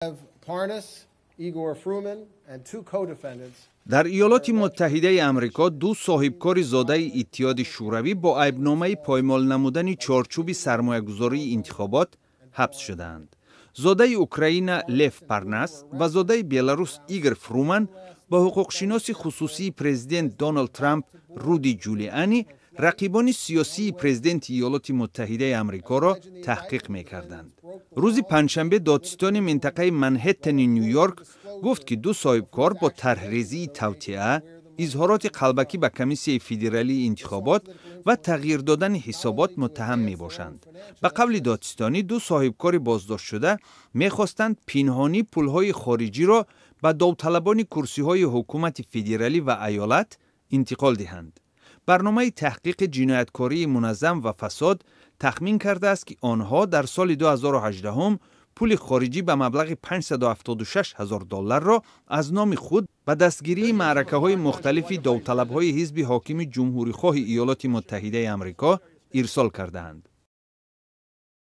Parnas, Igor Fruman, and two co-defendants. Дар Иёлоти Муттаҳидаи Амрико ду соҳибкори зодаи Иттиҳоди Шӯравӣ бо айбномаи поймол намудани чорчӯби сармоягузории интихобот ҳабс шудаанд. Зодаи Украина Лев Парнас ва зодаи Беларус Игор Фруман бо ҳуқуқшиноси хусусии президент Доналд Трамп Руди Ҷулиани рақибони сиёсии президенти Иёлоти Муттаҳидаи Амрикоро таҳқиқ мекарданд. Рӯзи панҷшанбе додситони минтақаи Манҳеттани Ню-Йорк гуфт, ки ду соҳибкор бо тарҳрезии тавтиа, изҳороти қалбакӣ ба Комиссияи федералии интихобот ва тағйир додани ҳисобот муттаҳам мебошанд. Ба қавли додситонӣ, ду соҳибкори боздоштшуда мехостанд пинҳонӣ пулҳои хориҷиро ба довталабони курсиҳои ҳукумати федералӣ ва аёлат интиқол диҳанд. Барномаи таҳқиқи ҷинояткории муназзам ва фасод тахмин кардааст, ки онҳо дар соли 2018 пули хориҷӣ ба маблағи 576 ҳазор долларро аз номи худ ба дастгирии маъракаҳои мухталифи довталабҳои ҳизби ҳокими Ҷумҳурихоҳи Иёлоти Муттаҳидаи Амрико ирсол кардаанд.